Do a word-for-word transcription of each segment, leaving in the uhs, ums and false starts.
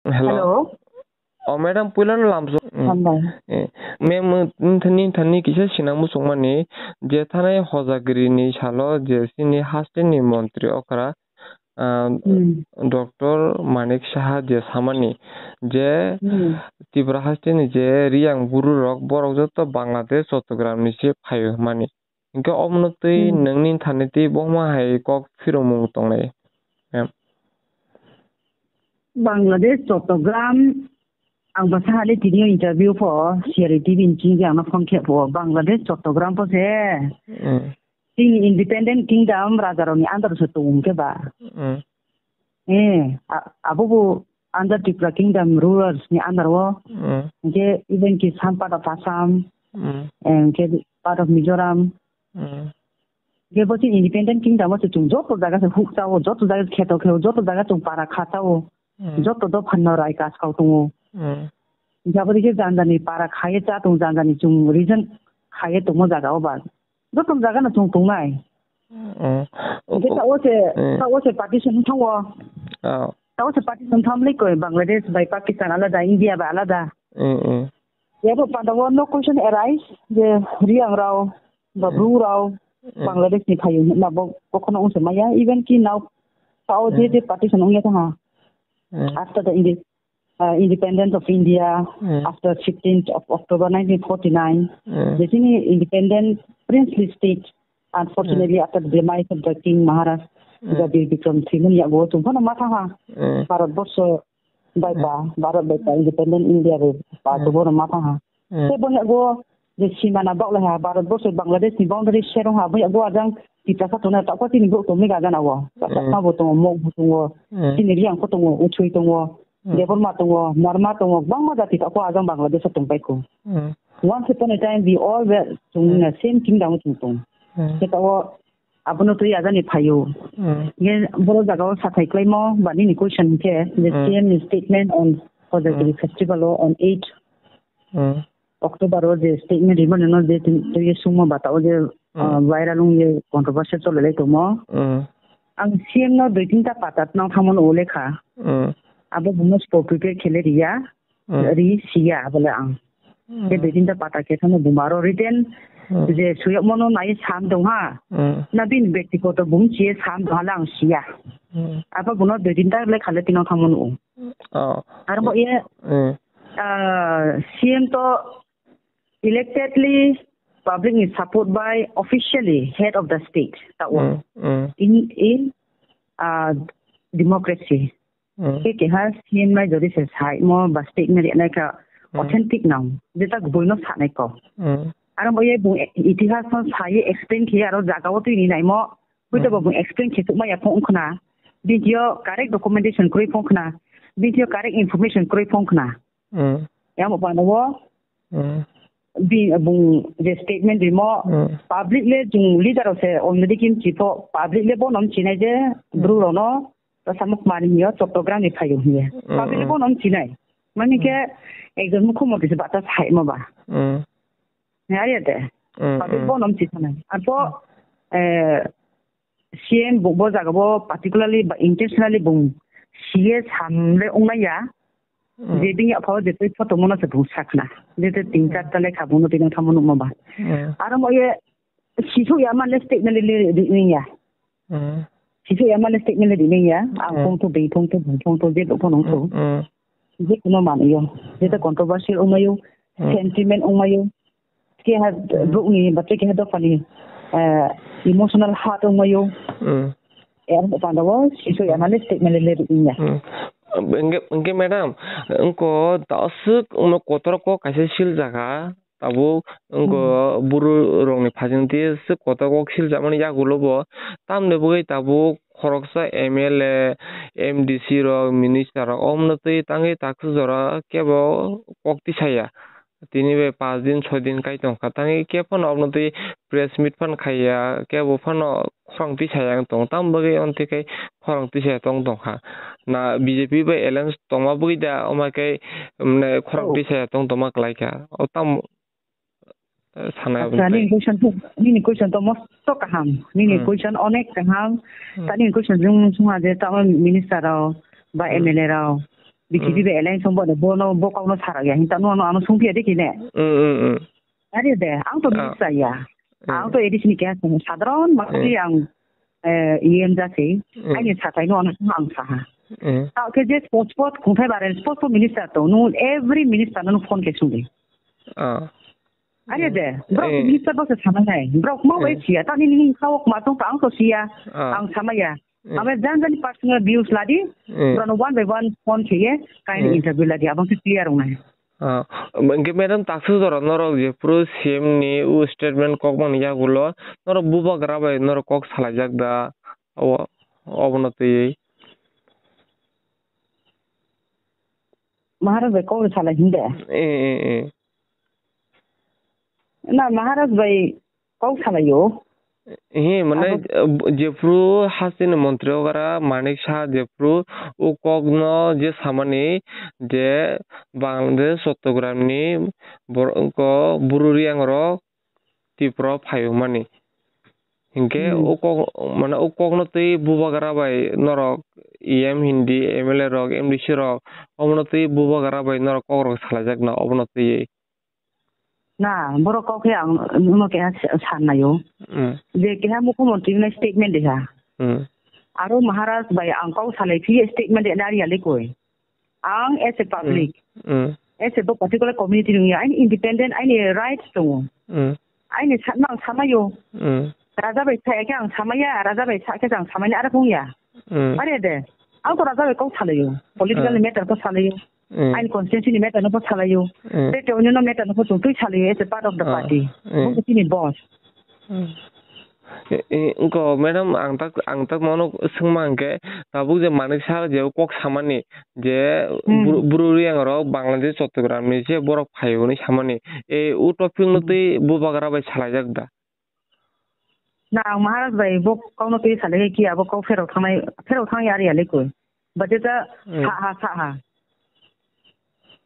Hello. Hello. O madam, puilano lamso. Mm. Hambai. Eh, mem, nini thani kisa sinang muchungmani, je thanai hojagiri ni salo je chini haste ni montri okra, ah, Hmm. Doctor Manik Saha je samani je Hmm. Tripura haste ni je Riyang buru rok borok joto Bangladesh Chattogram ni se phaio mani. Hinkhe omono twi Hmm. nwngni thani twi bohma hai kok phiromung tongnai? Em. Bangladesh Chattogram, ang bwsa hali tini interview pho C R T V ni chini ang phone khe pho Bangladesh Chattogram pho se. Hmm. Chini independent kingdom raja rokni under se tong khe ba. Hmm. Eh, a-, abo bo under Tripura kingdom rulers ni under o. Mm. Hinkhe even ki some part of Assam, Mm. eh, hinkhe part of Mizoram. Mm. Hinkhe bo chini independent kingdom o se chwng joto jaga se huk chao, joto jaga se kheto kheo, joto jaga chwng para kha chao, Mm. joto dopha no rai kaskau tongo. Mm. Hinkhe abo dikhe jandani para khaye cha tong, jandani chwng region khaye tongmo jaga o ba. Joto jaga no chwng tongnai. Mm. Hinkhe ta o se, Mm. ta o se partition thango. Oh. Ta o se partition thamli koi Bangladesh bai Pakistan alada, India bai alada. Mm, mm. Yabo panda o no question arise je Riyang rao, ba Mm. Bru rao, Mm. Bangladesh ni phaio na bo kokhno ungse maya. Even ki now ta o je Mm. je partition ungya thango. Mm. After the Indi-, uh, independence of India, Mm. after fifteenth of October nineteen forty-nine, Mm. the Chini independent princely state, unfortunately, Mm. after the demise of the King Maharaj, Mm. the Bir Bikram Singh ni yago chwng phano ma thangha. Mm. Bharat Borsho bai Mm. pa, Bharat bai pa, independent India bai pa Mm. chwng phano ma thangha. Mm. Tei boni yago je simana baklaiha, Bharat Borsho Bangladesh ni boundary sero ha, boni yago ajang Tiprasa tongnai, tokpha chini borok tongmani gana o. Mm. Chakma bo tongo, Mok bo tongo, Mm. chini Riyang pho tongo, Uchui tongo. Mm. Debbarma tongo, Marma tongo, kwbangma jati tabuk ajang Bangladesh o tongpaikho. Mm. Once upon a time, we all were chwng Mm. same kingdom o chwng tong. Mm. Khe tabuk abono twi ajani phaio. Mm. Nge boro jaga o sathai klaimo, ba nini question khe, the Mm. C M ni statement on Hojagiri Mm. festival o on eight Mm. October o je statement rimo nino je twi sungmo bata o je, Mm. ah, viral wng ye controversy cholelai tongmo. Mm. Ang C M no dui tinta pata twnang thangmano o lekha. Mm. Abo bumno spo prepare khele riya, Mm. ri siya abole ang. Mm. Je dui tinta pata khe thangmo buma aro written Mm. je suyokmano nai sam tong ha. Mm. Na bini bektigoto bum chiye sam tong ha le ang siya. Mm. Abo buno dui tinta lekha le twnang thangmano o. Oh. Aro bo ye, Mm. ah, C M to electedly public ni support by officially head of the state. Ta o. Mm, mm. In, in, ah, democracy. Mm. Ke keha C M nai jodi se sai mo ba statement ri nai kha Mm. authentic nang. Jeta gubui no sa nai ko. Mm. Aro bo ye bung itihas no sai explain khe aro jaga o twi ni nai mo. Buito Mm. bo bung explain khe tuk ma ya phong khna. Video correct documentation kroi phong khna. Video correct information kroi phong khna. Mm. Yang bo pano wo Mm. bi, bung je statement rimo, Mm. public le jung leader se already kim chipho, public le bonom chinai je Mm. bru rono, ta samuk mani yo, Chattogram ni phayo hiye. Mm, Public le mm. bonom chinai. Mani ke Mm. ekjon mukho moti se bata sai mo ba. Mm. Nai ya de. Mm, Public mm. bonom chinai. Arpo, eh, C M bo, bo jaga bo particularly ba intentionally bung C S ham le ongmaya. Mm. Je bini aphao je twi photo mono se bung sakna. Je te tin Mm. char ta lekha bung no twi thamo nukma ba. Mm. Aro mo ye sisu ya ma le statement le le ri ya. Mm. Sisu ya ma le statement le ri ya. Ang Mm. phone to be phone to phone to je phone to. Mm. Je kuno man yo. Je ta controversial ongmayo. Mm. Sentiment ongmayo. Keha Mm. bukni ba keha dophani, eh, emotional hurt wngmaio. Mm. Ero panda o siso ya mane statement le le ya. Mm. Hingke, hingke madam, wngko ta aswk wngno kotor kok kaisa sil jaga, tabuk wngko Mm. buru rokni phajingti aswk kotor kok sil jakmani yagulo bo, tamni bagwi tabuk khoroksa M L A, M D C rok, minister rok, omno twi tangwi takhuk jora kebo kok tisaya. Tini bai paanch din, choi din kai tongkha. Tangwi khe phano obono twi press meet phano khaiya, kebo phano khorang tisaya wng tong. Tamo bagwi omontwi khe khorang tisaya tong tongkha. Na B J P bai alliance tongma bagwi da, omo khe, mane, khorang Oh. tisaya tong tongma kwlaikha. O tamo, eh, sana Acha, aboni nini pai. Question to, nini question to mosto kaham. Nini Hmm. question onek kaham. Hmm. Ta nini question jung sungha je tamo minister rok ba Hmm. M L A rok. B J P Hmm. bai alliance wngbo de, bono bo kokno sarak ya hinta no ano sungphi ya de kine. Hmm, hmm, hmm. Are de, ang to Ah. minister ya. Hmm. Ang to A D C ni keha sadharon masi Hmm. ang, eh, E M jasi. Hmm. Ani sakai no ano ang saha. Hmm. Ta ke je sport, sport, kungthai bare, sport, sport minister to, no every minister no phone ke sungdi. Ah. Are de, bro, Eh. minister bo se sama nai. Bro, ma bai Eh. siya, ta ni ni khaok ma tong ta ang to siya. Ah. Ang sama ya. Mm. Ame jan jan personal views ladi, Mm. Borok no one by one phone kheye, kaini Mm. interview ladi, abang se clear wngnai. Ah, hwnkhe madam, taksa jora norok jephuru C M ni o statement kok mani yagulo, norok bubagra bai norok kok salaijak da, obo, obono twiwi? Maharaj bai kok salai hinde? Eh, eh, eh. Na, Maharaj bai kok salaio. He, mane, Abo- eh, jephru hasteni montri okra Manik Saha jephru o kokno je samani je Bangladesh Chottogramni bor-, ko buru riyangrok Tripura o phaio mani. Hinkhe Hmm. o kok, mane o kokno twi bubagra bai norok E M hindi, M L A rok, M D C rok, omono twi bubagra bai norok kokrok salaijakna obono twiwi. Na, borok kok khe ang no keha sa-, sannaio. Mm. Je keha mukhyamantri ni statement deha. Mm. Aro Maharaj bai ang kok salai phi statement de nari ya lekoi. Ang as a public, Mm. Mm. as a bo particular community nungya, aini independent, aini rights tongo. Mm. Aini sakno ang samaio. Mm. Raja bai sa khe ang samaya, raja bai sa khe ang samani ara phungya. Mm. Are de, ang to raja bai kok salaio. Political Mm. matter ko salaio. Mm. Aini constituency ni matter no pho salaio. Mm. Tei tei onyo no matter no pho chwng twi salaio as a part of the Ah. party. Mm. Bo chini boss. Mm. E, e, wngkha, madam, ang tak, ang tak mano swngma hwnkhe, tabuk je Manik Saha je kok samani je Hmm. bru-, bru riyang rok Bangladesh Chottogramni je borok phaio hinwi samani. E, o topic no Hmm. twi bubagra bai salaijak da? Na, ang Maharaj bai bo kokno twi salai khe abo kok pherok thangnai, pherok thangya ari ya lekoi. Budget a Hmm. sa ha, sa ha.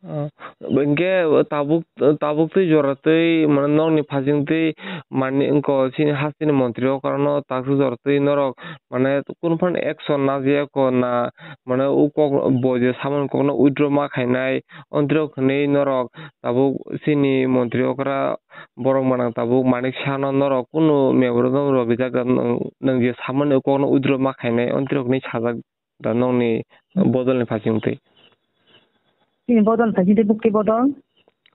Ah, hinkhe tabuk, tabuk twi jora twi, mane, nokni phasing twi mani wngkha chini hasteni montri o karon no taksa jora twi norok, mane, kunu phano action najaya ko na, mane, o kok bo je samani kokno withdraw ma khainai, ontwrok hinwi norok tabuk chini montri okra borok manang tabuk Manik Saha no norok kunu memorandum rw rijak nwng, nwng je samani o kokno withdraw ma khainai, ontwrok hinwi sajak. Da nokni bodolni phasing twi. Chini bodol phasing twi bukti bodol?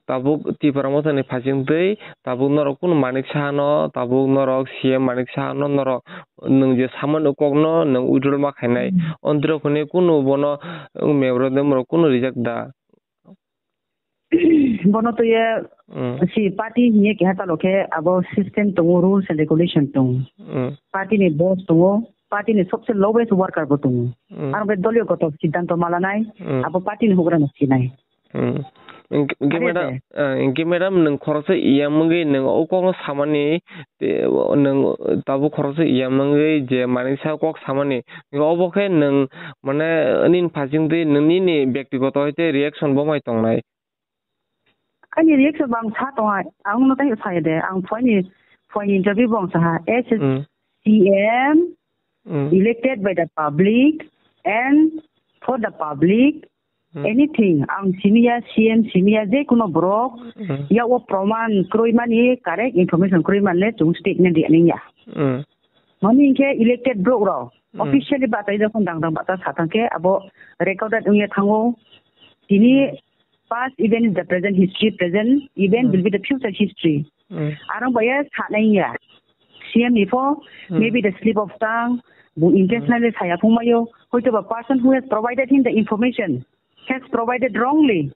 Tabuk Tipra Mothani phasing twi, tabuk norok kunu Manik Saha no, tabuk norok C M Manik Saha no norok nwng je samani kokno nwng withdraw ma khainai. Hmm. Ontwrok hwnwi kunu bono, um, memorandum rok kunu rijak da? Bono twiwi Mm. si party hiye keha talo khe abo system tongo, rules and regulation tongo. Mm. Party ni boss tongo, party ni sobse lowest worker bo tongo. Mm. Aro khe doliyo goto siddhanto malanai, Mm. abo party ni hugra no sinai. Mm. Inke, inke Are madam, de. Eh, inke madam nwng khoroksa iyam wngwi nwng o kokno samani, te, nwng tabuk khoroksa iyam wngwi je Manik Saha kok samani, obo khe nwng mane nini phasing twi nwng nini byaktigoto hai tei reaction bo mai tongnai? Ani reaction bo ang sa tongnai, ang no tei sa de, ang phuaini, phuaini interview bo ang saha, as a Mm. C M Mm. elected by the public and for the public, Mm. anything, ang simiya, C M simiya, je kuno borok, Mm. ya o proman kroi mani, correct information kroi manle, chung statement di ani ya. Mm. Mani hinkhe elected borok rok, Mm. officially batai jokhon dang dang bata sa thang khe, abo recorded wngya thango. Tini Mm. past event is the present history, present event Mm. will be the future history. Mm. Arang baya sanai ya. C M ni pho, Mm. maybe the slip of tongue, bo intentionally Mm. saya phungmayo, hoito ba person who has provided him the information has provided wrongly.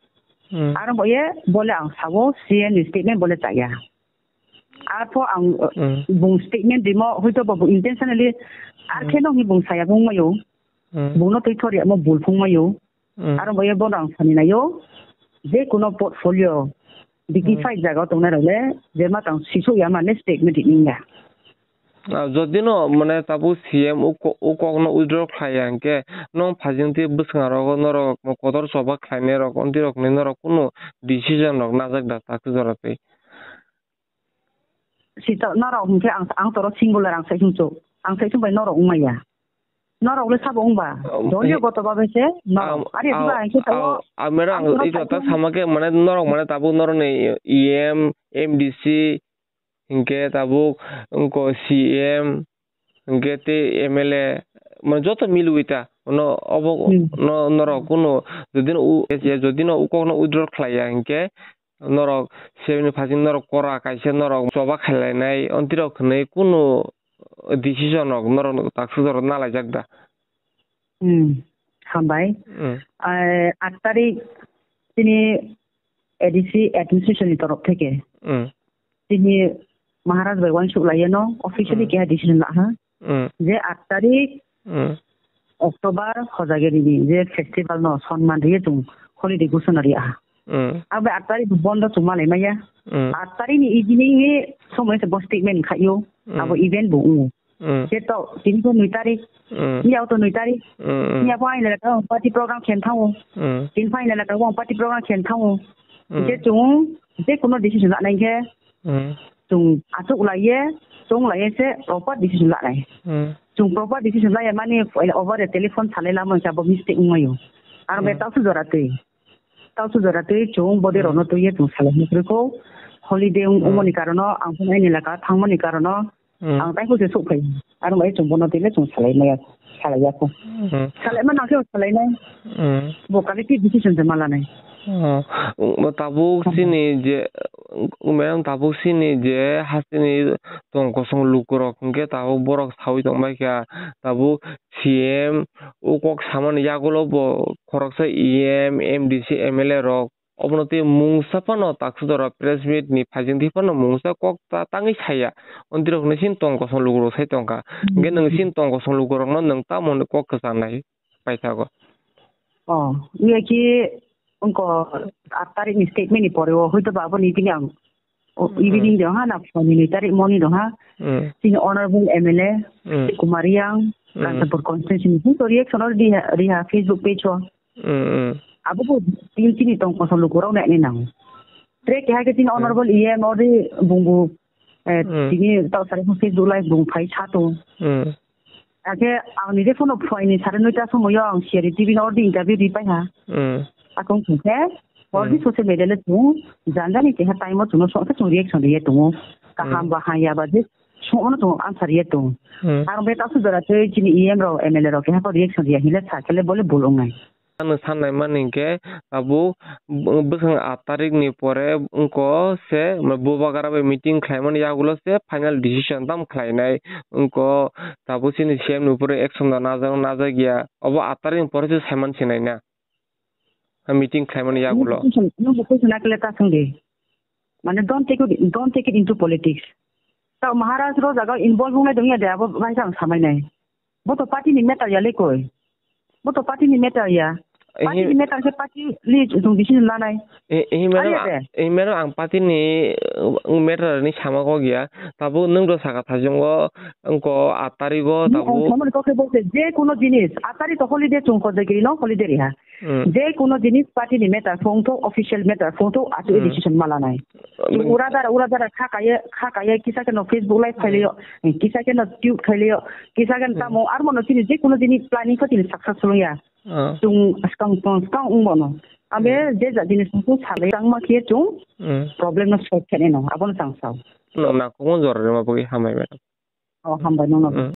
Mm. Arang baya bole ang sabo C M ni statement bole chaya. Arpho ang, uh, Mm. bung statement rimo, hoito ba bo intentionally, ar Mm. kheno hi bung saya phungmayo. Mm. Bungno twi thori amo bul phungmayo. Mm. Aro boya bono ang sani nayo, je kuno portfolio, dignified Mm. jaga tongnai rok le, je ma tang sisuk ya mane statement rini ya. Ah, jodi no, mane, tabuk C M o ko-, o kokno withdraw khlai ya hwnkhe, nong phajing twi bwswng rogo norok kotor choba khlainai rok, ontwi rok ni norok kunu decision rok najak da taksa jora twi? Si to norok hwnkhe ang, ang toro singular ang sai sung chuk. Ang sai sung bai norok wngmaya. Norok le sabo wngba? Um, Doliyo eh, goto babe se norok. Am-, Are diba ang, ang khe tawo ang, ang mero ang ang iro ta saikhe sama khe mane norok mane tabuk norok ni E M, M D C, hinkhe tabuk wngko C M, hinkhe tei M L A, mane joto milwi ta. Ono obo Hmm. no norok kunu jodi no u-, jodi no u kok no withdraw khlai ya hinkhe, norok sebini phasing norok kora kaisa norok choba khailai nai, ontirok hwnwi kunu decision rok norok taksuk jorok nalaijak da? Hmm, hambai. Hmm. Ah, aat tarik tini A D C administration ni torof theke Hmm. tini Maharaj bai uansuk laiya no officially Hmm. keha decision la ha. Hmm. Je aat tarik Hmm. October hojagiri ni je festival no sonman riye chung holiday ghosona riya ha. Hmm. Abo aat tarik bo bondo chung malai maya. Hmm. Aat tarik ni evening ni somoi se bo statement khayo. Hmm. Abo event bo ungu. Hmm. Je to tini ko nui tarik. Hmm. Ni auto nui tarik. Hmm. Ni abo aina ka party program khen thango. Hmm. Tin final ka party program khen thango. Hmm. Je chung je kono decision la nai khe Hmm. Chung achuk laiye, chung laiye se proper decision lanai. Hmm. Chung proper decision laiya mani over the telephone salai lama hinkhe abo mistake wngmaio. Aro be Hmm. tausu jora twi. Tausu jora twi chung body Hmm. rono twiye chung salai nukhriko. Holiday wng-, Hmm. wngmani karono, ang phano aini elaka thangmani karono, Hmm. ang taikhose sukphai. Aro bai chung bono twile chung salai maya. Salai ya kho. Hmm. Salai ma nang khe salai nai. Hmm. Bo kali ki decision se ma lanai. Oh, bo tabuk Hmm. sini je, madam tabuk sini je hasteni tong kosong lukurok hinkhe tabuk borok saui tongbai kha. Tabuk C M o kok samani yagulo bo khoroksa E M, M D C, M L A rok. Obono tei mungsa phano taksudoro press meet ni phaising twi phano mungsa kok ta tangwi saya. Ontirok hwnwi sini tong kosong lukurok sai tongkha. Hmm. Hinkhe nwng sini tong kosong lukurokno nwng tamo hwnwi kok kwchangnai paithago? Oh, iya ki wngko aat tarik ni statement ni pore o hoito ba aboni bini ang o Hmm. evening de ha na phone ni tarik moni do ha. Hmm. Sini honorable M L A Hmm. Kumar Yang Hmm. Kanchanpur constituency ni hoito reaction o riha, riha Facebook page o. Mm, mm. Abo bo tin chini tong kosong lukurok nai ni nang. Tre keha khe tin Mm. honorable E M ori bung bo, eh, Mm. tini tau sari Facebook live bung phai sato. Mm. Akhe ang ni de phone phone ni sari noita somoyo ang C R T V no ori interview ri pai ha. Mm. Akong thung khe ori Mm. social media le thung jang jani keha time o thung no sok khe thung reaction ri ye tongo. Kaham Mm. ba haya ba je sok no thung answer ye tong. Mm. Ang be tau su jora tei chini E M rok M L A rok keha ko reaction ri ya hile sa khe le bole bul ong nai. Ano sanai mani hinkhe tabuk bw-, bwswng aat tarikni pore wngkha se, bubagra bai meeting khlaimani yagulo se final decision tamo khlainai wngkha. Tabuk chini C M ni upore action da najak, najak ya. Obo aat tarikni pore se saiman sinai na. Ha meeting khlaimani yagulo. Nwng bo question, nwng bo question akle ta swng di. Mane, don't take it, don't take it into politics. Ta Maharaj ro jaga involve wngnai dongya de, abo bai jang samai nai. Bo to party ni matter ya le koi. Bo to party ni matter ya. Party ni matter khe party li jung decision lanai. Eh, eh, madam, Aye de. Eh, madam, ang party ni, uh, matter ni sama kok ya. Tabuk nwng do saka thajungo, wngko aat tarigo, Ni tabuk. Ang samani kok khe bo se, je kono jinis, aat tarik to holiday chung ko jagiri no, holiday riha. Hmm. Je kono jinis party ni matter, phone to official matter, phone to achu Hmm. decision ma lanai. Hmm. Ura dara, ura dara kha kaiye, kha kaiye, kisa khe no Facebook live Hmm. khailiyo, kisa khe no tube khailiyo, kisa khe no Hmm. tamo, ar mono chini je kono jinis planning kho chini successful ya. Ah. Chung skang, skang, skang wng bono. Abe Hmm. je ja jinis chung salai tangma khe chung Hmm. problem no solve khe no, abono chang sao. No, na kung jor rema bagi hamai madam. Oh, hambai no no. Hmm.